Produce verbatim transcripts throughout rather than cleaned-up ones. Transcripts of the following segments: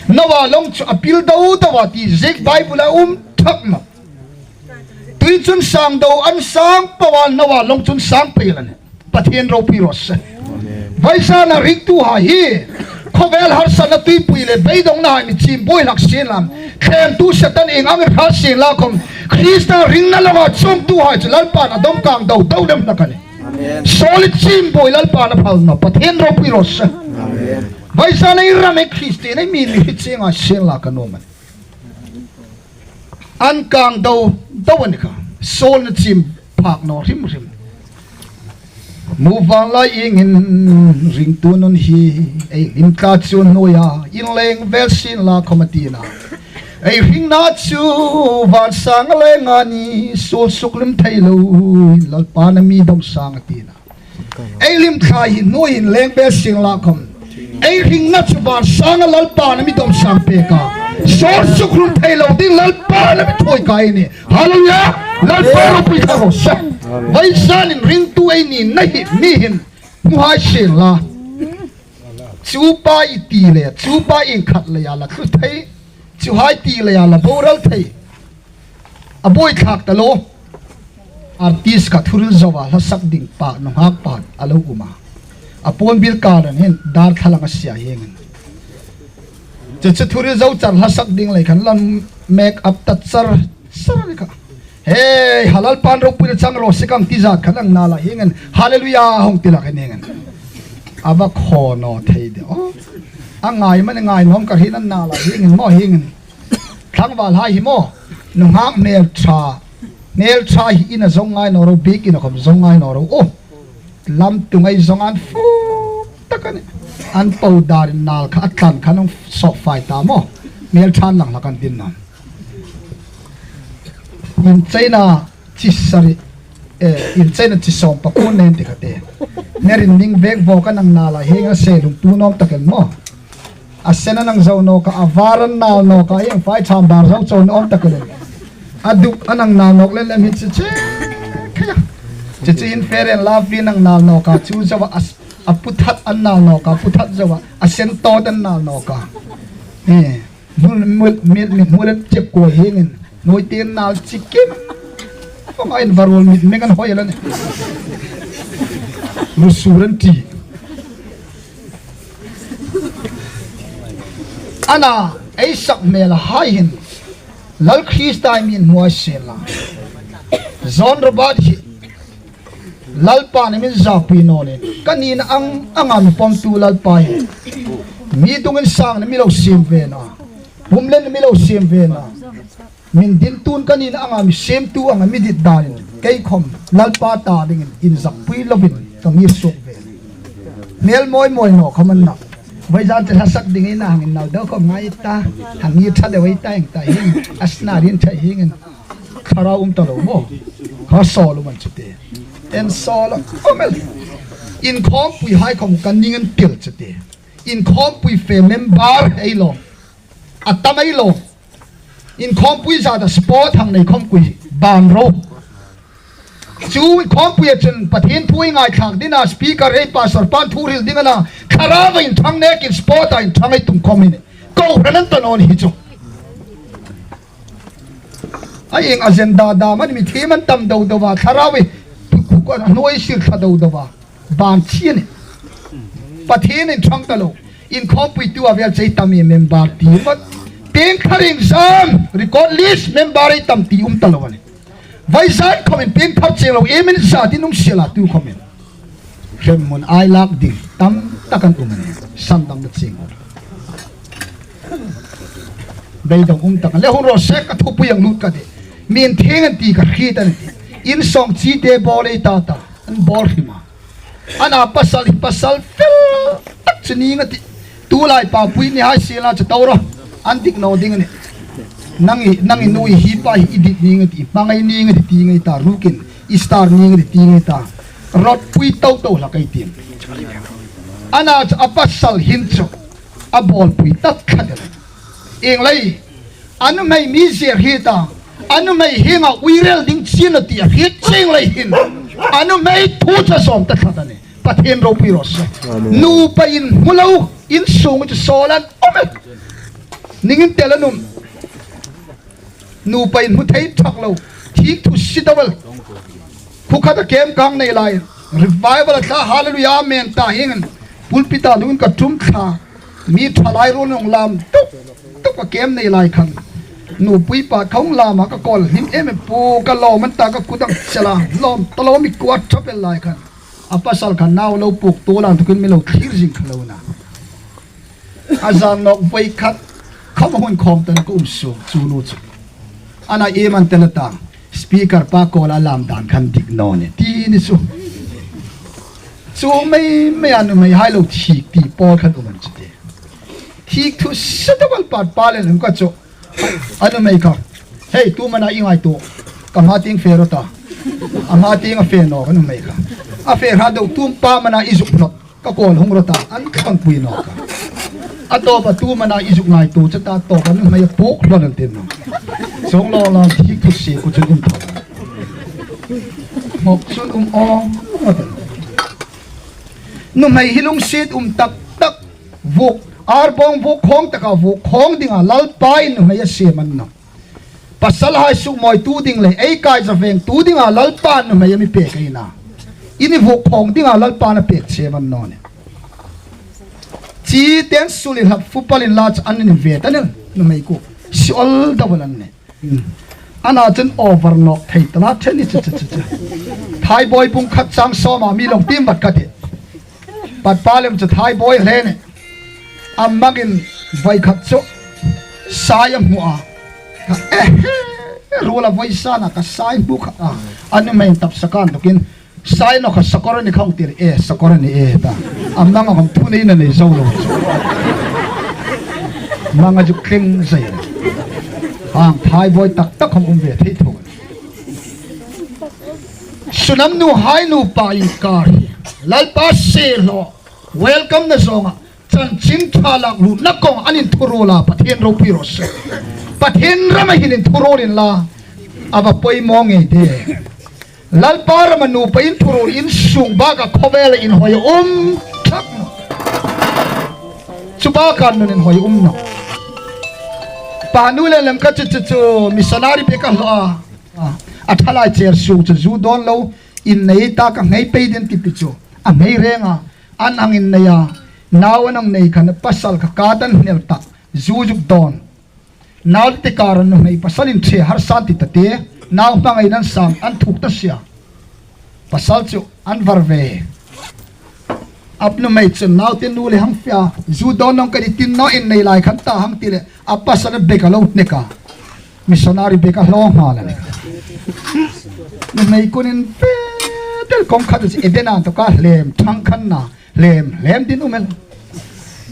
Noah lawng chu a pil do do a ti ziek Bible-a um thak nawh. Tuhin chun sang do an sang po a, Noah lawng chun sang pei la nih. Pathien ropui raw se. Vawisuna ringtuhai hi khawvel harsatna, tuipui le beidongna hai mi chim buoi hlak sien la, thlengtu Setan ieng ang hrat sien la khawm, Krista ringna lawnga chuongtuhai chu Lalpan a dawm kang do do lem hlak a nih. Saul chim buoi Lalpan a phal nawh, Pathien ropui raw se. Vawisuna i ram ei Kristien ei mi ni hi chieng a sien la ka nuom a nih. An kang do do a ni kha. Saul-in a chim phak naw hrim hrim. Muvanlai iengin ringtu nun hi, ei hlim tla chu hnuoia inleng vel sien la khawm a ti nawh. Ei hringna chu van sanga leng a nih, suol suk hlim thei loin Lalpan a mi dawm sang a ti nawh. Ei hlim tla hi hnuoia inleng vel sien la khawm, ei hringna chu van sanga Lalpan a mi dawm sang pek a. Suol suk hlim thei lo ding Lalpan a mi thuoi ka a nih. Hallelujah! Lalpa ropui thar raw se. Vawisun hin ringtu ei ni na hi mi hin hmu hai sien la. Chu pa i ti le, chu pa ieng khat leia la tlu thei, chuhai ti leia la boral thei. A buoi thlak ta lo. Artist kha thuhril zoa hla sak ding pa, nunghak pa a lo um a. A puon bil kar an hin dar thlalang a sia hieng an. Chu chu thuhril zo char hla sak ding lei khan lam make up ta char char ni kha. Hey, Lalpan ropuina chang raw se kan ti zat khan ang nala hieng an. Hallelujah hung ti la kha hieng an. A va khaw naw thei de. Oh. A ngai man ngai nawm ka hrin an nala hieng an maw hieng an. Tlangvalhai hi maw, nunghak hmel ṭha, hmel ṭha hi ina zawng ngai naw ro, biekin a khawm zawng ngai naw ro. Oh, lam tunga zawng an fuk tak a nih. An powder-in nal kha a tlan kha an hung sawp fai ta maw. Hmel ṭha an lang hlak an din nawh. Incheina chi sari, eh, incheina chi sawm pakuo nen ti kha te. Nerin ning vek vawk an ang nala hieng a se lungtu nawm tak el maw. A sen an ang zo nawk a, a var an nal nawk a, hieng fai cham bar zo chun awm tak el. A duk an ang nal nawk lem lem hi chu che kha. Chu chu in Fair and Lovely an ang nal nawk a, chu zoa a s-, a puthat an nal nawk a, puthat zoa a sen tawt an nal nawk a. Eh, mul, mul, mit, mit, mul an chek ko hieng in. Noi tin nal chicken. Khawm a invar ruol mit mek an hoi la nih. Ru sur an ti. Ana, ei sak hmel hai hin Lal Krista mi hnuoi sien la. John Robert hi Lalpan a mi zaupui naw nih. Kan nina ang anga mi pawmtu Lalpa hi. Mi dungin sangna mi lo siem ve naw. Pum lenna mi lo siem ve naw. Min dintun kan nina anga mi siemtu anga mi dit danin kei khawm Lalpa ta dingin inzaupui lovin ka ngir suok ve. Hmel mawi mawi naw khawm a ni naw. Vawisun te hla sak ding ei na hang inhnawl deu khawm ngai ta. Hang ngir ṭha deu ei ta, eng ta hieng. A sna rin ṭha hieng in. Thlarau um ta lo maw. Kha sawl um an chu te. En sawl a. Khawm el. Inkhawmpuihai khawm kan ning an pil chu te. Inkhawmpui fe member ei lo. A tam ei lo. Inkhawmpui zata sport hang nei khawmpui ban ro. Chu inkhawmpui a chun Pathien thu ei ngaithlak dingin speaker ei pastor pan thu hril ding a na. Thlarau inthang nekin sport-a inthang ei tum khawm a nih. Kohran an ta naw ni hi chu. A ieng agenda dam a ni mi thiem an tam do do a, Thlarau ei, thu, thu, a hnuoi sir thla do do a. Ban chi a nih. Pathien inthang ta lo. Inkhawmpuitu a vel chu ei tam ie member ti vat. Pieng thar iengzam, record list member ei tam ti um ta lo a nih. Vawisun khawmin pieng thar chieng lo, ei min zat in um sien la tu khawmin. Hremhmun ei lak ding tam tak an um a nih. Sandamna chieng. Beidong um tak a ni. Le hung raw se ka thupui ang lut ka tih. Mi inthieng an ti ka hriet a nih. Insawng chite bawl ei ta ta. An bawl hrim a. Ana pasal hi pasal fel tak chu ning a tih. Tulai papui ni hai sien la chu to ro. An dik naw ding a nih. Nang i, nang i nu i hi pa hi i dit ning a tih. Hmangai ning a tih ti ngai ta rukin. I star ning a tih ti ngai ta. Rawtpui to to hlak ei tih. Ana chu a pasal hin chu. A bawlpui tak khat el. Ieng lai. A nuhmei mi zir hi ta. A nuhmei hienga uirel ding chin a ti a hriet chieng lai hin. A nuhmei thu chu a sawm ta khat a nih. Pathien ropui raw se. Amen. Nupa in hmu lo, insung chu sawl an awm el. Ningin tel an um. Nupa inhmu thei thak lo. Thik thu si ta bal. Khu khata kem kang nei lai. Revival a tla hallelujah amen ta hieng an. Pulpit a dungin ka tum thla. Mi thalai ro nong lam tuk tuk ka kem nei lai khan. Nupui pa khong lama ka kol hlim em em pu ka lawm an ta ka kut ang chela. Lawm ta lawm i kuat thap el lai khan. A pasal khan nau lo puk tu lan tukin mi lo thlir zing kha lo na. A zan nawk voi khat khawm hun khawm tan ka um sung chu nu chu. Ana em an tel ta. Speaker pa kola lam dan khan dik naw ni. Ti ni chu. Chu mei mei a nuhmei hai lo thik ti pawl khan um an chu te. Thik thu sa ta bal pat pa le lem ka chu. A nuhmei kha. Hei, tu mana i ngai tu. Ka ma ting fe ro ta. A ma ting a fe naw ka nuhmei kha. A fe ra do tum pa mana i zuk naw. Ka kol hung ro ta, an khang pui naw ka. A tawpa tu mana i zuk ngai tu cha ta tawpa nuhmei a puk hlon an tin naw. Song lo lo thik thu si ku chun um tho. Mok chun um aw. Nuhmei hi lungsiet um tak tak vuk. Ar bawng vuk khawng taka vuk khawng dinga Lalpa in nuhmei a siem an naw. Pasalhai sukmawitu ding le ei kai zavengtu dinga Lalpa nuhmei a mi pek ei na. I ni vuk khawng dinga Lalpa na pek che van naw ni. Chi ten suli hlak fu palin la cha an ni ve ta nen nuhmei ku. Si ol da bal an ni. Ana chun over nawk thei ta la theni cha cha cha cha. Thai boi bung khat chang sawma mi long tim vat ka ti. Pat pa lem chu thai boi hle ni. A mangin voi khat chu sai a hmu a. Ka, eh, ruola voi sana ka sai hmu kha a. A nuhmei tap sakan tukin sai naw kha sakor ni khawng tir e, sakor ni e ta. A manga khawm thu nei na nei zo lo chu. Manga zuk thleng zai. Ang thai boi tak tak khawm um ve thei tho. Sunam nu hai nupa inkar hi Lalpa se lo welcome na zonga chanchin tha lak lutna kong an inthuruol a, Pathien ropui raw se. Pathien rama hin inthuruol inla a va poimaw ngei de. Lalpa rama nupa inthuruol in sung baka khawvela inhawi um thak naw. Chu baka nun inhawi um naw. Pa nu le lem ka chu chu chu missionary bek a hlo a. A, a thalai cher sung chu zu dawn lo, in nei ta ka nghei pei den ti pi chu. A nghei reng a, an ang in nei a, nau an ang nei khan pasal kha ka tan hnel ta, zu zuk dawn. Nau te kar an nuhmei pasal in che har san ti ta te, nau hmangai nan sang an thuk ta sia. Pasal chu an var ve. A nuhmei chun nau te nu le hang fia, zu dawn nong ka ni tin naw in nei lai khan ta hang ti le, a pasal bek a lo nek a. Missionary bek a hlawng hma la ni. Nuhmei kunin pe tel kawng khat chu Eden an to ka hlem thang khan na, hlem, hlem din um el.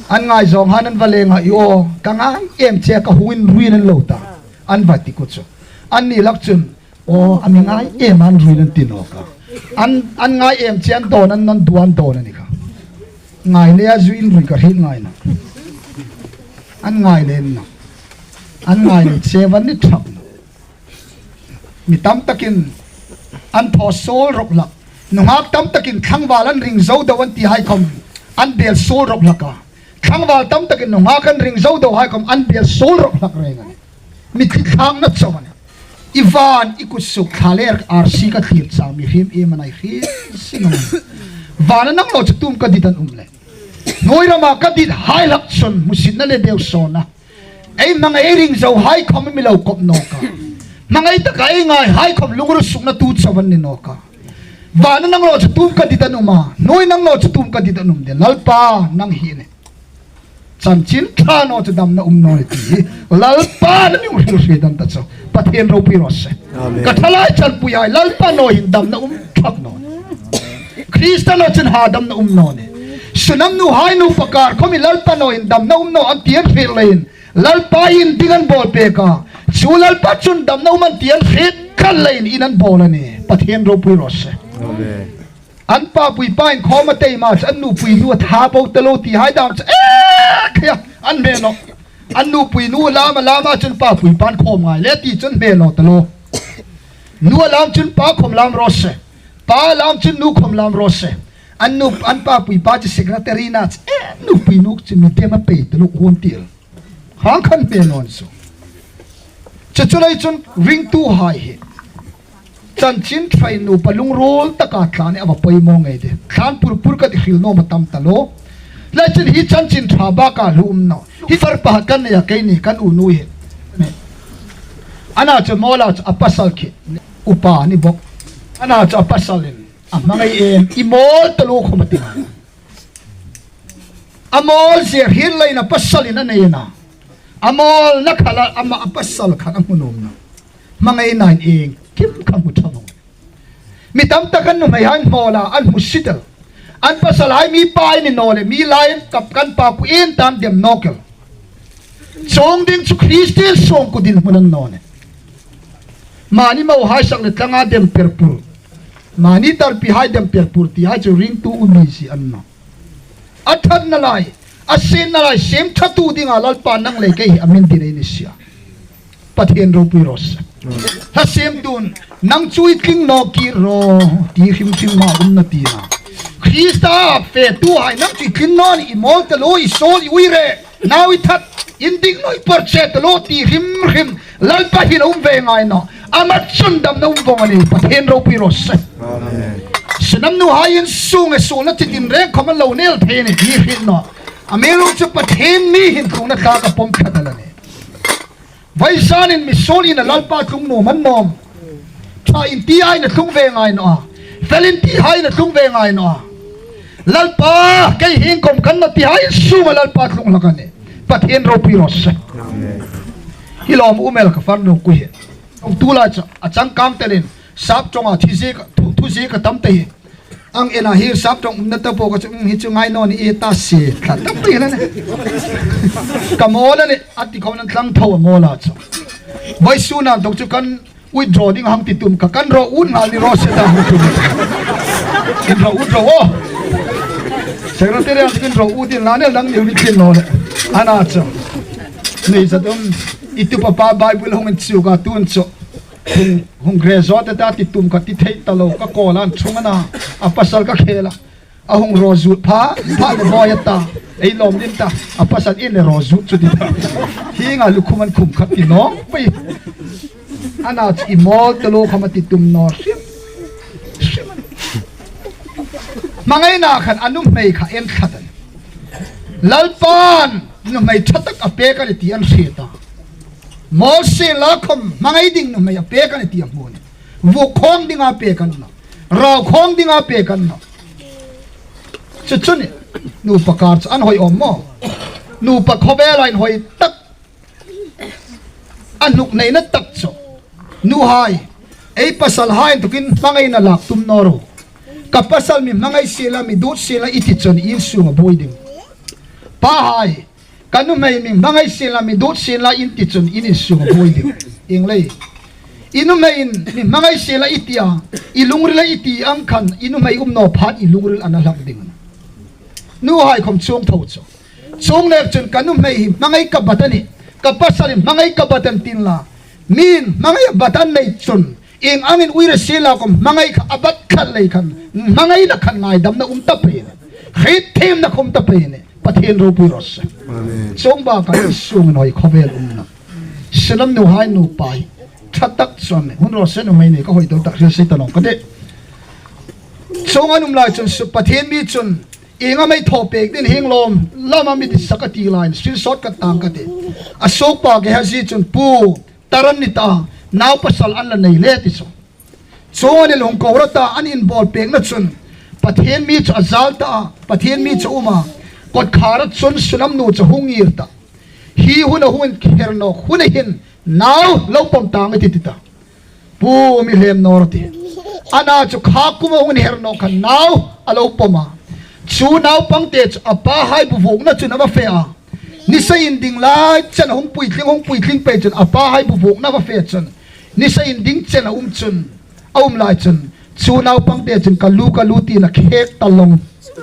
An ngai zawng han an va leng a i aw, ka ngai em che ka huin ruin an lo ta. An va ti ku chu. An ni lak chun, aw, a mi ngai em an ruin an ti naw ka. An, an ngai em che an dawn an non duan dawn a ni kha. Ngai le a zu in rui ka hriet ngai na. An ngai le na. An ngai le che van ni thak na. Mi tam takin an thaw suol rawk hlak. Nunghak tam takin tlangval an ring zo deu an ti hai khawm an bel suol rawk hlak a. Tlangval tam takin nunghak an ring zo deu hai khawm an bel suol rawk hlak reng a nih. Mi thi thlakna chauh a nih. I van i kut suk thla le ar si ka thlir chang mihriem iem a nai hri si naw. Vana nang lo chu tum ka dit an um le. Hnuoi rama ka dit hai hlak chun hmusitna le deu sawna. Ei hmangai ei ring zo hai khawm mi lo kop nawk a. Hmangai taka ei ngai hai khawm lungru sukna tu chauh an ni nawk a. Vana nang lo chu tum ka dit an um a. Hnuoi nang lo chu tum ka dit an um de. Lalpa nang hi ne. Chanchin tha naw chu damna um naw ti hi Lalpa na mi hrilhriet dan ta chu Pathien ropui raw se. Amen. Ka thalai chanpuihai Lalpa naw hin damna um thak naw. Krista naw chun ha damna um naw ni. Sunam nu hai nupa kar khawmin Lalpa naw hin damna um naw an ti an hriet leiin Lalpa hin ding an bawl pek a. Chu Lalpa chun damna um an ti an hriet khan leiin in an bawl a nih. Pathien ropui raw se. Amen. An papui pa in khawm a tei ma chu an nupui nu a tha bo ta lo ti hai dam chu, eh, khia, an hme naw. An nupui nu lam a lam a chun papui pa in khawm ngai le ti chun hme naw ta lo. Nu a lam chun pa khawm lam raw se. Pa lam chun nu khawm lam raw se. An nu, an papui pa chu secretary na chu, eh, nupui nu chu mi dem a pei ta lo hun ti el. pang khan hme naw an suo. Chu chu lai chun ringtuhai hi chanchin ṭha nupa lungruol taka tlan a va poimaw ngei de. Tlan pur pur ka ti hril naw ma tam ta lo. Lai chun hi chanchin ṭha baka hlu um naw. Hi far pakhat kan nei a, keini kan unu hi. Ana chu Mawla chu a pasal khi. Upa ni bawk. Ana chu a pasalin a hmangai em, i mawl ta lo khawm a ti. A mawl zia hriet leiin a pasalin a nei a. A mawlna khala ama a pasal khan a hmu nuom naw. Hmangaina iengkim kha hmu ṭha vawng. Mi tam tak an nuhmeihai an mawl a, an hmusit el. An pasalhai mi pa an ni naw le, mi lai an kap kan pa ku in tan dem nawk el. Chuong ding chu Kristien sawngkuo dinhmun a ni naw nih. Mani mohai sak le tlanga dem per pur. Mani tarpihai dem per pur ti hai chu ringtu um mi si an naw. A ṭhatna lai, a sienna lai, siem ṭhatu dinga Lalpa nang le kei hi a min dinei ni sia. Pathien ropui raw se. Hla siemtu'n, nang chu i tling naw kir rawh, ti hrim hrim ma um naw ti a. Krista fetuhai nang chu i tling naw ni, i mawl ta lo, i sawl, i uire, nau i that, indik naw, i por che ta lo ti hrim hrim. Lalpa hin a um ve ngai naw. Ama chun damna um vawng a nih, Pathien ropui raw se. Amen. Sinam nuhai in sung e sung na chi tin reng khawm an lo nei thei ni, ni hrim naw. A mi lo chu Pathien mi hin tlungna tlak a pawm khat a la nih. Vawisun in mi suol in a Lalpa tlung nuom an nuom. Ṭha in ti hai in a tlung ve ngai naw a. Fel in ti hai in a tlung ve ngai naw a. Lalpa, kei hieng khawm kan na ti hai in sunga Lalpa tlung hlak a nih. Pathien ropui raw se. Hi lawm um el ka far nu ku hi. Hung tu lai chu a changkang telin sap ṭawnga thu ziek, thu, thu ziek a tam te hi. Ang ena hi sap ṭawng umna ta po ka chu, um, hi chu ngai naw ni e ta si. Tla tam pei la ne. Ka mawl a nih, a ti khawm an tlang tho a mawl a chu. Vawisun an tawk chu kan withdraw ding hang ti tum ka, kan raw ut nghal ni raw se ta hang tum. Kan raw ut raw o. Secretary an kan raw ut in la ne lang ni wi tlin naw le. Ana chu. Ni sa tum, i tu papa Bible hung in chu ka tun chu. Hung, hung graduate ta ti tum ka ti thei ta lo, ka kawl an chung a na, a pasal ka khel a. A hung raw zut pha, pha le bawi a ta, ei lawm ding ta, a pasal in le raw zut chu ti ta. Hienga lukhum an khum khat ti nawk pei. Ana chu i mawl ta lo khawm a ti tum naw hrim, hrim. Hmangaina khan a nuhmei kha en tlat a nih. Lalpan nuhmei ṭha tak a pek a nih ti an hriet a. Mawl sien la khawm hmangai ding nuhmei a pek a nih ti a hmu a nih. Vuk khawng dinga pek a ni naw. Rau khawng dinga pek a ni naw. Chu chu nih, nupa kar chu an hoi awm maw. Nupa khawvela inhoi tak. A hnuk neina tak chu. Nuhai, ei pasalhai inthokin hmangaina lak tum naw ro. Ka pasal mi hmangai sien la, mi dut sien la i ti chun in sunga buoi ding. Pahai, ka nuhmei mi hmangai sien la, mi dut sien la in ti chun in, in sunga buoi ding. Ieng lei. I nuhmei in mi hmangai sien la i ti a, i lungril a i ti ang khan, i nuhmei um naw phat i lungril a na hlak ding. Nuhai khawm chuong tho chu. Chuong nek chun ka nuhmei hi hmangai ka bat a nih, ka pasal hi hmangai ka bat a nih tin la. Min hmangai a bat a nei chun, ieng angin uire sien la khawm hmangai kha a bat khat lei khan, hmangaina khan ngaidamna um ta pei a nih. Hriet thiemna khawm ta pei a nih. Pathien ropui raw se. Amen. Chuong baka i sung inhoi khawvel umna. Sinam nuhai nupa hi ṭha tak chu a nih. Hun raw se nuhmei ni ka hoi deu tak hril sei ta nawng ka tih. Chuong an um lai chun su Pathien mi chun ieng am ei thaw pek ding hieng lawm lama mi dit sa ka ti lai, screenshot ka tang ka tih. A suokpa Gehazi chun, Pu, tar an ni ta, nau pasal an la nei le ti chu. Chuong an hung ko ra ta, an inbawl pekna chun Pathien mi chu a zal ta a, Pathien mi chu a um a, kotkhara chun Sunam nu chu hung ngir ta. Hi huna hung inher nawk huna hin nau lo pawm tang a tih ti ta. Pu, mi hlem naw rawh ti. Ana chu kha kuma hung inher nawk khan nau a lo pawm a. Chu naupangte chu a pahai bu vuokna chun a va fe a. Nisa inding lai chen hung puitling, hung puitling pei chun a pahai bu vuokna va fe chun nisa inding chen a um chun, a um lai chun chu naupangte chun ka lu, ka lu tiin a khek ta lawng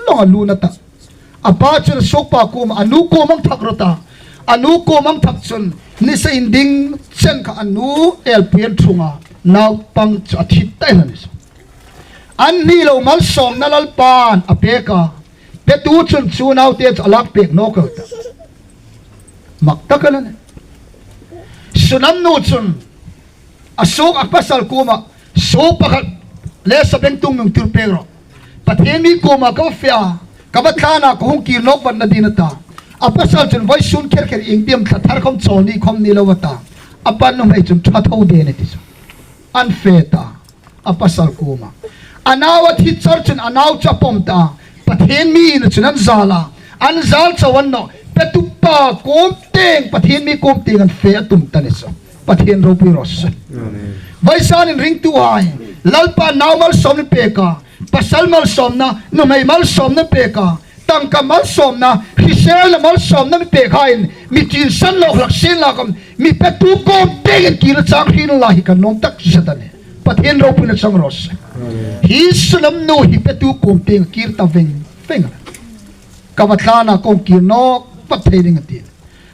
lawng a lu na ta. A pa chun a suokpa kuoma, a nu kuoma hang thak rawh ta. A nu kuoma hang thak chun nisa inding chen kha a nu elpui an thung a, naupang chu a thi ta el a ni. An hni lo malsawmna Lalpan a pek a, petu chun chu naute chu a lak pek nawk el ta. mak tak a la nih. Sunam nu chun a suok a pasal kuoma, suok pakhat le sabengtung mi hung tir pek rawh. Pathien mi kuoma ka va fe a, ka va thlana ka hung kir nawk vat na ding a ta. A pasal chun vawisun kher kher ieng diem thla thar khawm chawl ni khawm ni lo a ta. A pa nuhmei chun ṭha tho de ni ti chu. An fe ta. A pasal kuoma. A nau a thi char chun a nau chu a pawm ta. Pathien mi ina chun an zal a. An zal chau a ni nawh. Petupa kuom tieng, Pathien mi kuom tieng an fe a tum ta ni chu. Pathien ropui raw se. Amen. Vawisun hin ringtuhai, Lalpa nau malsawm mi pek a, pasal malsawmna, nuhmei malsawmna pek a, tangka malsawmna, hriselna malsawmna mi pek hai, mi chin san nawk hlak sien la khawm, mi petu kuom tieng kir chang hrin la hi kan nuom tak zet a nih. Pathien ropuina chang raw se. Hi sunam nu hi petu kuom tieng kir ta veng veng. Ka va thlana ka hung kir nawk vat thei ding a ti.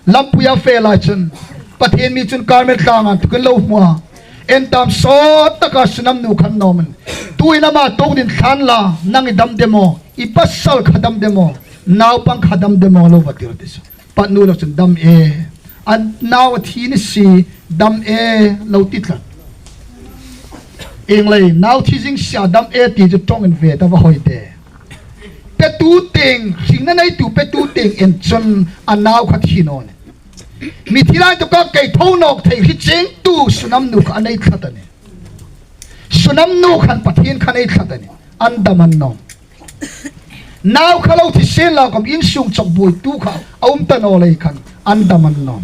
Lampuia fe lai chun, Pathien mi chun Carmel tlanga inthawkin lo hmu a. En tam sawt taka sunam nu khan nawm an. Tuin ama tuok ding thlan la, nang i dam de maw, i pasal kha dam de maw, naupang kha dam de maw lo va tir ti chu. Pat nu lo chun dam e. A nau a thi ni si, dam e lo ti tlat. Ieng lei, nau thi zing sia dam e ti chu ṭawng in ve ta va hoi te. Petu tieng, hringna neitu petu tieng en chun a nau kha thi naw ni. Mithi lai tuka kei tho nawk thei hri chengtu sunam nu kha a nei tlat a nih. Sunam nu khan Pathien kha nei tlat a nih. An dam an nawm. Nau kha lo thi sien la khawm insung chawk buoitu kha a um ta naw lei khan an dam an nawm.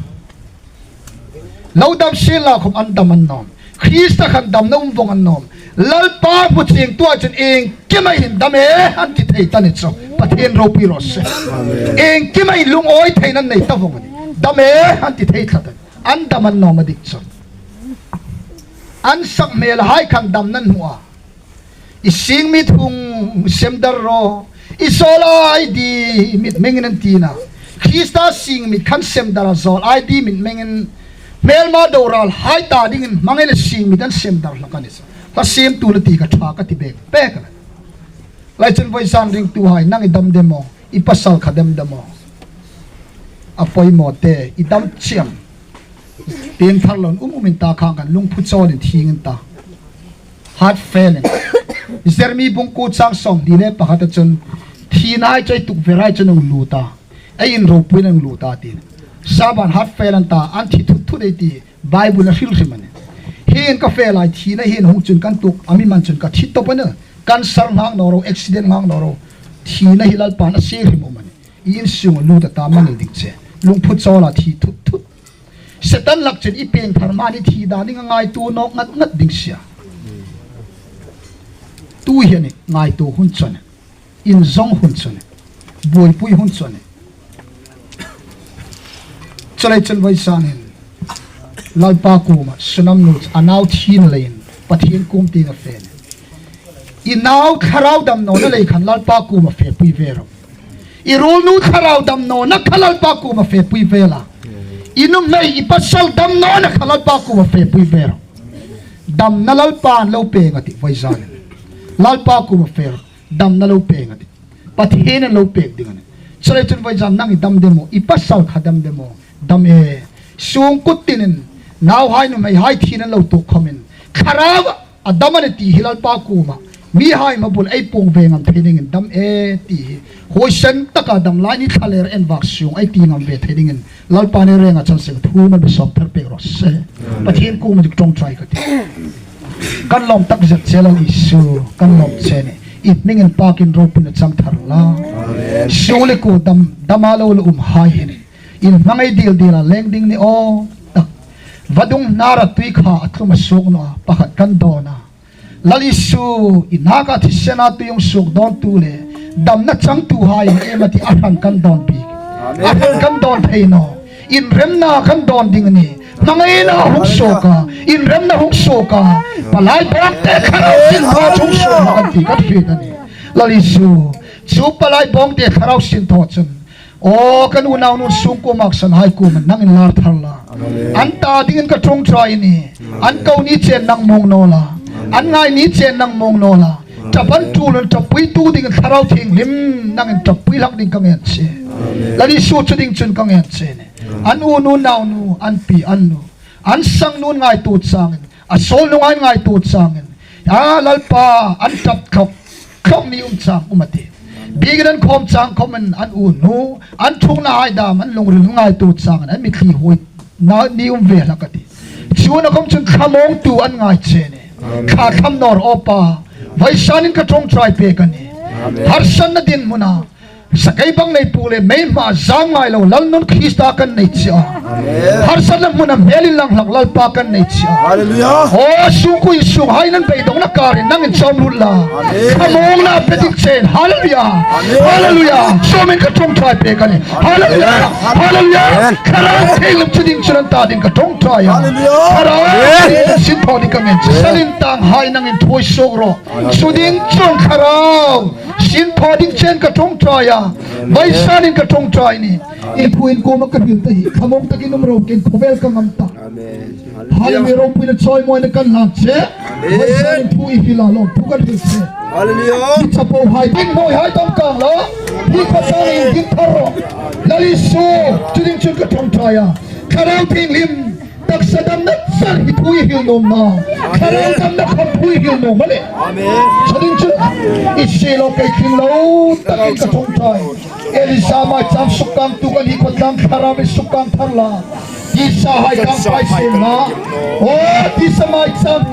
Lo dam sien la khawm an dam an nawm. Krista khan damna um vong an nawm. Lalpa hmu chengtu a chun iengkima hin dam e an ti thei ta ni chu. Pathien ropui raw se. Amen. Iengkima hin lungawi theina an nei ta vong a nih. Dam e an ti thei tlat a nih. An dam an nawm a dik chu. An sak hmel hai khan damna an hmu a. I sing mit hung sem dar rawh. I zawl ai di mit hmingin an ti a. Krista sing mit khan sem dar a, zawl ai di mit hmingin hmelma doral hai ta dingin hmangin a sing mit an sem dar hlak a ni chu. Hla siemtu la ti ka ṭha ka ti bek bek a. Lai chun vawisun ringtuhai, nang i dam de maw, i pasal kha dam de maw. A poimaw te, i dam chiam. Piengthar loin um um in ta khang khan lungphu chawlin thieng in ta. Heart fail in. Jeremy bung kuo chang sawmhni le pakhat a chun, thina hai chu ei tukver hai chu a hung lut a, ei inropuina a hung lut a ti. Saban heart fail an ta, an thi thut thut ei ti. Bible a hril hrim a nih. Hi in ka fe lai thina hi in hung chun kan tuok, a mi man chun ka thi tawp a nih. Cancer nghak naw ro, accident nghak naw ro. Thina hi Lalpan a sie hrim um a nih. I insung a lut a ta, mangel ding che. Lungphu chawla thi thut thut. Setan lak chun i piengthar mani thi dan ding a ngaituo nawk ngat ngat ding sia. Tu hi a nih, ngaituo hun chu a nih. Inzawng hun chu a nih. Buoipui hun chu a nih. Chuleiin chun vawisun hin Lalpa kuoma sunam nu chu a nau thina leiin Pathien kuom tieng a fe a nih. I nau thlarau dam nawna lei khan Lalpa kuoma fepui ve rawh. I ruolnu thlarau dam nawna kha Lalpa kuoma fepui ve la. I nuhmei i pasal dam nawna kha Lalpa kuoma fepui ve rawh. Damna Lalpan lo pek a tih vawisun hin. Lalpa kuoma fe rawh. Damna lo pek a tih. Pathienin lo pek ding a nih. Chuleiin chun vawisun nang i dam de maw, i pasal kha dam de maw. Dam e. Sungkuo tinin nauhai nuhmeihai thina lo tuok khawmin thlarau a dam a nih ti hi Lalpa kuoma mihai hmabul ei puong ve ngam thei dingin dam e ti hi. Huoisen taka dam lai ni thlalêr en vak sung ei ti ngam ve thei dingin Lalpan ei renga chang seng thu man be sawm thar pek raw se. Amen. Pathien kuoma dik ṭawngṭai ka ti. Kan lawm tak zet che Lal Isu, kan lawm che a nih. I hming inpakin ropuina chang thar la. Amen. Sung le kuo dam, dama lo la um hai hin. In hmangai dil dila leng ding ni aw tak. Vadung hnara tui kha a tlum a suok naw a, pakhat kan dawn a. Lal Isu, i naka thisena tui hung suok dawntu le damna changtuhai em a ti a hran kan dawn bik. A hran kan dawn thei naw. Inremna kan dawn ding a nih. Hmangaina hung suok a, inremna hung suok a. Palai bawngte thlarau sinthaw hung suok a kan ti kan hriet a nih. Lal Isu, chu palai bawngte thlarau sinthaw chun Aw, kan unaunu sungkuo maksanhai kuoma nangin lar thar la. Amen. An ta dingin ka ṭawngṭai a nih. An ko ni chen nang muong naw la. An ngai ni chen nang muong naw la. Ṭap an tul an ṭappuitu dingin Thlarau Thienghlim nangin ṭappui hlak ding ka ngen che. Amen. Lal Isu chu ding chun ka ngen che a nih. an unu naunu, an pi an nu, an sangnu ngaituo changin, a suolnu ngaituo changin, a Lalpa an ṭap thlok thlok ni um chang um a tih. Biekin an khawm chang khawmin an unu, an ṭhungna hai dam, an lungril ngaituo changin an mitthli huoina ni um ve hlak a tih. Chu naw khawm chun thlamuongtu an ngai che a nih. Amen. Thlamuong naw rawh aw Pa, vawisun hin ka ṭawngṭai pek a nih. Amen. Harsatna dinhmuna, sakeibang nei pui le, meima zam ngai lo, Lal nun Krista kan nei che a. Amen. Harsatna hmuna hmel inlang hlak Lalpa kan nei che a. Hallelujah. Aw, sungkuo sung hai nan beidongna karin nangin chawm lut la. Amen. Thlamuongna pe ding chen. Hallelujah. Amen. Hallelujah. Chuongin ka ṭawngṭai pek a nih. Hallelujah. Amen. Hallelujah. Amen. Thlarau Thienghlim chu ding chun an ta ding ka ṭawngṭai a. Hallelujah. Thlarau Thienghlim sin thaw ding ka ngen. Amen. Sal intang hai nangin thuoi suok rawh. Chu ding chun Thlarau sin thaw ding chen ka ṭawngṭai a. Vawisun hin ka ṭawngṭai a nih. I phuin kuoma ka hril ta hi, thlamuong takin um ro, ken khawvel ka ngam ta. Amen. Hallelujah. Ropuina chawimawina kan hlan che. Amen. Vawisun hin phu i hril a, lawmthu kan hril che. Hallelujah. I chapo hai, ding naw hai dam kang la. Hi khawtlangin ding thar rawh. Lal Isu, chu ding chun ka ṭawngṭai a. Thlarau Thienghlim, taksa damna char hi phu i hril nuom naw. Thlarau damna khawm phu i hril nuom a nih. Amen. Chu ding chun, i si lo kei tling lo takin ka ṭawngṭai. Elisa maicham sukkangtu kan hi khawtlang, Thlarauvin sukkang thar la. Tisa hai kang pai sien la. Aw, tisa maicham